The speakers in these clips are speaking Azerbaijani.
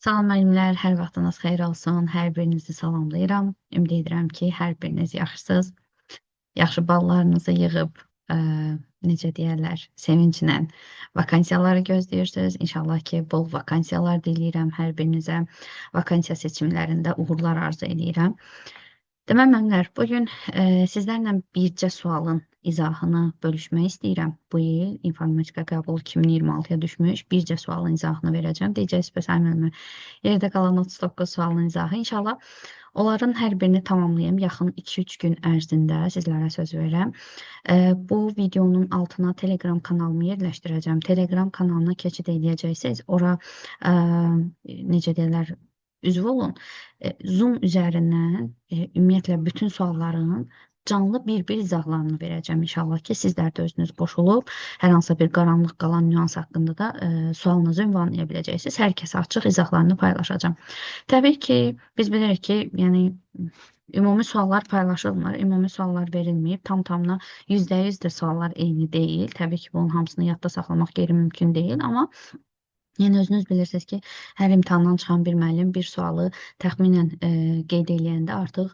Salam müəllimlər, hər vaxtınız xeyir olsun. Hər birinizi salamlayıram. Ümid edirəm ki, hər biriniz yaxşısınız. Yaxşı ballarınızı yığıb, necə deyərlər, sevinclə vakansiyaları gözləyirsiniz. İnşallah ki, bol vakansiyalar diləyirəm hər birinizə. Vakansiya seçimlərində uğurlar arzu edirəm. Demək müəllimlər, bu gün sizlərlə bircə sualın izahını bölüşmək istəyirəm. Bu il informatika qəbul 2026-ya düşmüş bircə sualın izahını verəcəm. Deyəcəksiniz, bəs ay müəllimə, yerdə qalan 39 sualın izahı. İnşallah onların hər birini tamamlayım. Yaxın 2-3 gün ərzində sizlərə söz verirəm. Bu videonun altına Telegram kanalımı yerləşdirəcəm. Telegram kanalına keçid eləyəcəksiniz. Ora necə deyirlər, üzv olun. Zoom üzərindən ümumiyyətlə bütün sualların canlı bir-bir izahlarını verəcəm inşallah ki, sizlər də özünüz qoşulub hər hansısa bir qaranlıq qalan nüans haqqında da sualınızı ünvanlaya biləcəksiniz. Hər kəsə açıq izahlarını paylaşacağam. Təbii ki, biz bilirik ki, yəni ümumi suallar paylaşılmır, ümumi suallar verilməyib, tam-tamına %100 də suallar eyni deyil. Təbii ki, bunun hamısını yadda saxlamaq qeyri-mümkün deyil, amma yəni özünüz bilirsiniz ki, hər imtahandan çıxan bir müəllim bir sualı təxminən qeyd eləyəndə artıq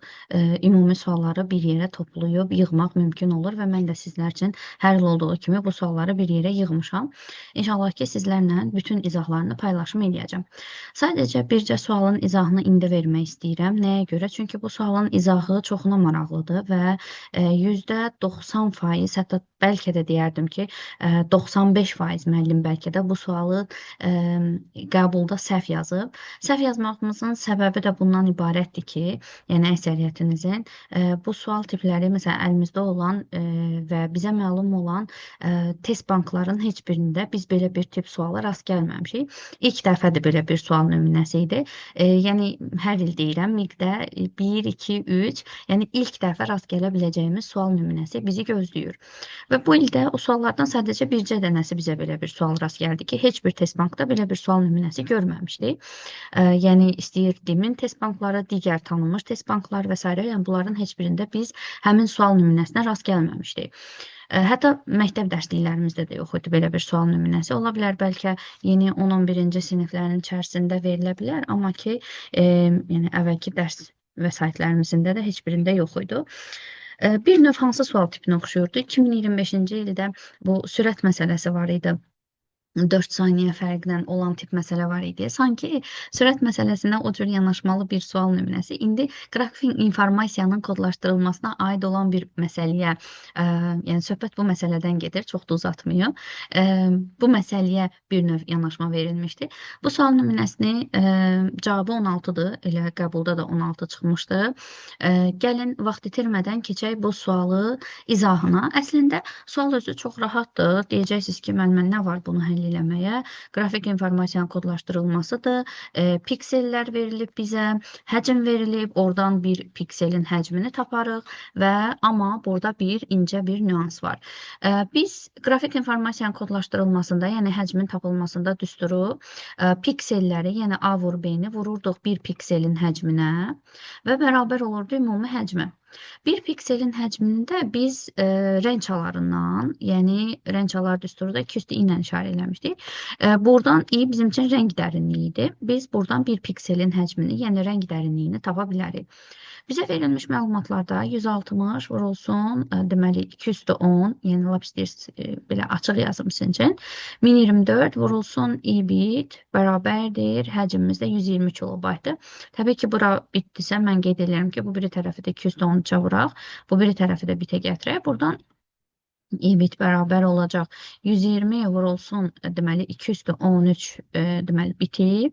ümumi sualları bir yerə toplayıb yığmaq mümkün olur və mən də sizlər üçün hər il olduğu kimi bu sualları bir yerə yığmışam. İnşallah ki, sizlərlə bütün izahlarını paylaşım eləyəcəm. Sadəcə bircə sualın izahını indi vermək istəyirəm. Nəyə görə? Çünki bu sualın izahı çoxuna maraqlıdır və %90, hətta bəlkə də deyərdim ki, 95% müəllim bəlkə də bu sualı qəbulda səhv yazıb. Səhv yazmağımızın səbəbi də bundan ibarətdir ki, yəni əksəriyyətinizin bu sual tipləri, məsələn, əlimizdə olan və bizə məlum olan test bankların heç birində biz belə bir tip suala rast gəlməmişik. İlk dəfədir belə bir sual nümunəsi idi. Yəni hər il deyirəm, MİQ-də 1, 2, 3, yəni ilk dəfə rast gələ biləcəyimiz sual nümunəsi bizi gözləyir. Və bu ildə o suallardan sadəcə bircə dənəsi bizə belə bir sual rast gəldi ki, heç bir test bankda belə bir sual nümunəsi görməmişdik. Yəni istəyir DİM-in test bankları, digər tanınmış test bankları və s. Yəni bunların heç birində biz həmin sual nümunəsinə rast gəlməmişdik. Hətta məktəb dərsliklərimizdə də yox idi belə bir sual nümunəsi. Ola bilər bəlkə yeni 10-11-ci siniflərin içərisində verilə bilər, amma ki, yəni əvvəlki dərs vəsaitlərimizində də heç birində yox idi. Bir növ hansı sual tipinə oxşuyurdu? 2025-ci ildə bu sürət məsələsi var idi. 4 saniyə fərqlə olan tip məsələ var idi. Sanki sürət məsələsinə o cür yanaşmalı bir sual nümunəsi. İndi qrafik informasiyanın kodlaşdırılmasına aid olan bir məsələyə, yəni söhbət bu məsələdən gedir, çox da uzatmayım. Bu məsələyə bir növ yanaşma verilmişdi. Bu sual nümunəsini cavabı 16-dır. Elə qəbulda da 16 çıxmışdı. Gəlin vaxt itirmədən keçək bu sualı izahına. Əslində sual özü çox rahatdır. Deyəcəksiniz ki, müəllimə nə var bunu həll eləməyə? Qrafik informasiyanın kodlaşdırılmasıdır. Piksellər verilib bizə, həcm verilib, oradan bir pikselin həcmini taparıq və amma burada bir incə bir nüans var. Biz qrafik informasiyanın kodlaşdırılmasında, yəni həcmin tapılmasında düsturu pikselləri, yəni A vur B-ni vururduq bir pikselin həcminə və bərabər olurdu ümumi həcmə. Bir pikselin həcmini də biz rəng çalarından, yəni rəng çalar düsturu da 2 üstü i ilə işarə eləmişdik. Buradan i bizim üçün rəng dərinliyi idi. Biz buradan bir pikselin həcmini, yəni rəng dərinliyini tapa bilərik. Bizə verilmiş məlumatlarda 160 vurulsun, deməli 2 üstü 10, yəni lap istəyirsiniz belə açıq yazım sizin üçün. 1024 vurulsun i bit bərabərdir, həcmimiz də 120 kilobaytdır. Təbii ki, bura bitdisə mən qeyd edirəm ki, bu biri tərəfi də 2 üstü 13-ə vuraq, bu biri tərəfi də bitə gətirək. Buradan i bit bərabər olacaq 120 vurulsun, deməli 2 üstü 13 deməli biti.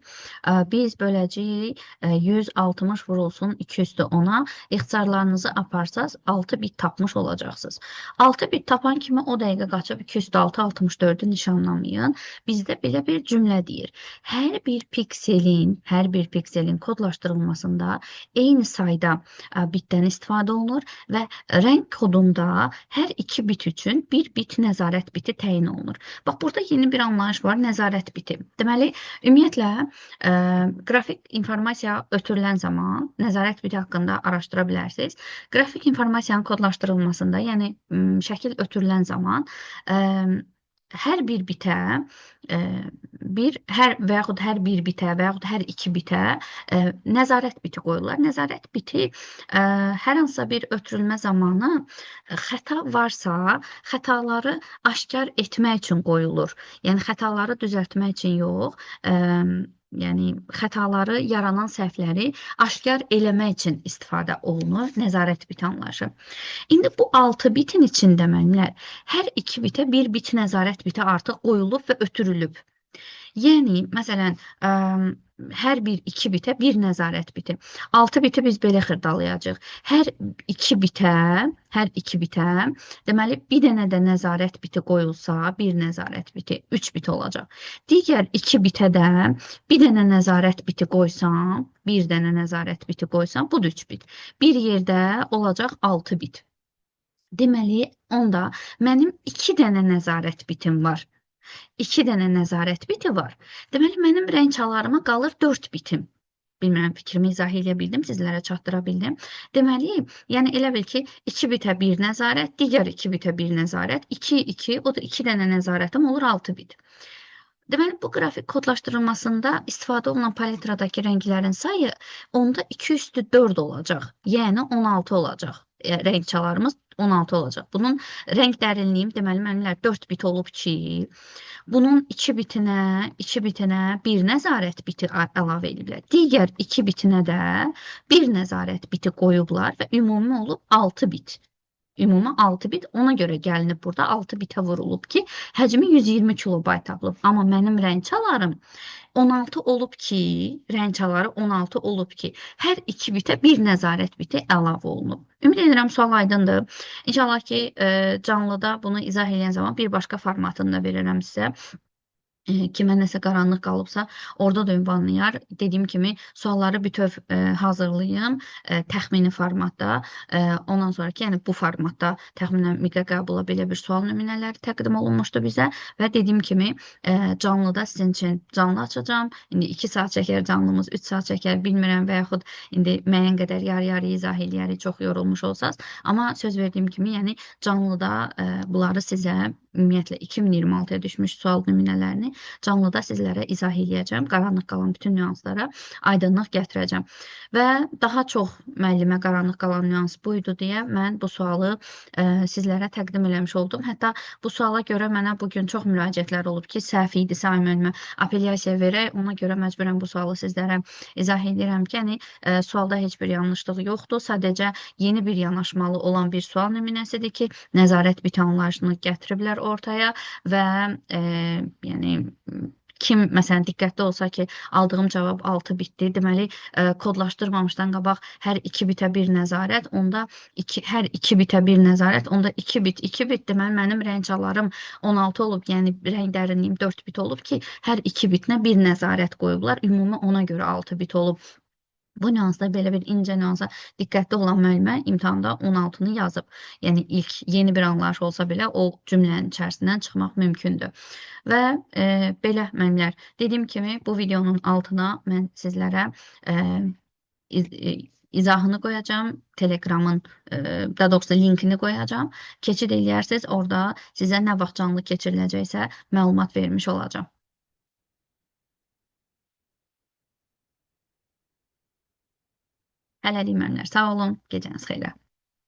Biz böləcəyik 160 vurulsun 2 üstü 10-a. İxtisarlarınızı aparsaz 6 bit tapmış olacaqsınız. 6 bit tapan kimi o dəqiqə qaçıb 2 üstü 6, 64-ü nişanlamayın. Bizdə belə bir cümlə deyir. Hər bir pikselin kodlaşdırılmasında eyni sayda bitdən istifadə olunur və rəng kodunda hər 2 bit üçün bir bit nəzarət biti təyin olunur. Bax, burada yeni bir anlayış var, nəzarət biti. Deməli, ümumiyyətlə, qrafik informasiya ötürülən zaman nəzarət biti haqqında araşdıra bilərsiniz. Qrafik informasiyanın kodlaşdırılmasında, yəni şəkil ötürülən zaman Hər bir bitə bir hər və yaxud hər bir bitə və yaxud hər iki bitə nəzarət biti qoyurlar. Nəzarət biti hər hansısa bir ötürülmə zamanı xəta varsa, xətaları aşkar etmək üçün qoyulur. Yəni xətaları düzəltmək üçün yox, yəni xətaları, yaranan səhvləri aşkar eləmək üçün istifadə olunur nəzarət biti anlayışı. İndi bu 6 bitin içində müəllimlər, hər 2 bitə bir bit nəzarət biti artıq qoyulub və ötürülüb. Yəni, məsələn, hər bir 2 bitə bir nəzarət biti. 6 biti biz belə xırdalayacağıq. Hər 2 bitə, hər 2 bitə, deməli, bir dənə də nəzarət biti qoyulsa, bir nəzarət biti, 3 bit olacaq. Digər 2 bitə də bir dənə nəzarət biti qoysam, bir dənə nəzarət biti qoysam, bu da 3 bit. Bir yerdə olacaq 6 bit. Deməli, onda mənim 2 dənə nəzarət bitim var. 2 dənə nəzarət biti var. Deməli, mənim rəng çalarıma qalır 4 bitim. Bilmirəm, fikrimi izah edə bildim, sizlərə çatdıra bildim. Deməli, yəni elə bil ki, 2 bitə 1 nəzarət, digər 2 bitə 1 nəzarət, 2, 2, o da 2 dənə nəzarətim olur 6 bit. Deməli, bu qrafik kodlaşdırılmasında istifadə olunan palitradakı rənglərin sayı onda 2 üstü 4 olacaq. Yəni 16 olacaq. Rəng çalarımız 16 olacaq. Bunun rəng dərinliyim, deməli, mənimlər 4 bit olub ki, bunun 2 bitinə, 2 bitinə bir nəzarət biti əlavə ediblər. Digər 2 bitinə də bir nəzarət biti qoyublar və ümumi olub 6 bit. Ümumi 6 bit, ona görə gəlinib burada 6 bitə vurulub ki, həcmi 120 kilobayt tapılıb. Amma mənim rəng çalarım 16 olub ki, rəng çaları 16 olub ki, hər 2 bitə bir nəzarət biti əlavə olunub. Ümid edirəm sual aydındır. İnşallah ki, canlıda bunu izah edən zaman bir başqa formatını da verirəm sizə. Kimə nəsə qaranlıq qalıbsa, orada da ünvanlayar. Dediyim kimi, sualları bütöv hazırlayım təxmini formatda. Ondan sonraki, yəni bu formatda təxminən mütləq qəbula belə bir sual nümunələri təqdim olunmuşdu bizə və dediyim kimi canlıda sizin üçün canlı açacağam. İndi 2 saat çəkər canlımız, 3 saat çəkər, bilmirəm və yaxud indi müəyyən qədər yarı-yarı izah eləyərik, çox yorulmuş olsaz. Amma söz verdiyim kimi, yəni canlıda bunları sizə ümumiyyətlə 2026-ya düşmüş sual nümunələrini canlıda sizlərə izah eləyəcəm. Qaranlıq qalan bütün nüanslara aydınlıq gətirəcəm. Və daha çox müəllimə qaranlıq qalan nüans bu idi deyə mən bu sualı sizlərə təqdim eləmiş oldum. Hətta bu suala görə mənə bugün çox müraciətlər olub ki, səhv idi, Saim müəllimə apellyasiya verək. Ona görə məcburən bu sualı sizlərə izah edirəm ki, yəni sualda heç bir yanlışlıq yoxdur. Sadəcə yeni bir yanaşmalı olan bir sual nümunəsidir ki, nəzarət biti anlayışını gətiriblər ortaya və yəni kim məsələn diqqətli olsa ki, aldığım cavab 6 bitdir, deməli kodlaşdırmamışdan qabaq hər 2 bitə bir nəzarət, onda hər 2 bitə bir nəzarət, onda 2 bit, 2 bit, deməli mənim rəng çalarım 16 olub, yəni rəng dərinliyim 4 bit olub ki, hər 2 bitinə bir nəzarət qoyublar, ümumi ona görə 6 bit olub. Bu nüansda belə bir incə nüansa diqqətli olan müəllimə imtahanda 16-nı yazıb. Yəni ilk yeni bir anlayış olsa belə o cümlənin içərisindən çıxmaq mümkündür. Və belə müəllimlər, dediyim kimi bu videonun altına mən sizlərə izahını qoyacağam. Telegramın, daha doğrusu linkini qoyacağam. Keçid eləyərsiniz, orada sizə nə vaxt canlı keçiriləcəksə məlumat vermiş olacağam. Hələlik müəllimlər, sağ olun, gecəniz xeyrə.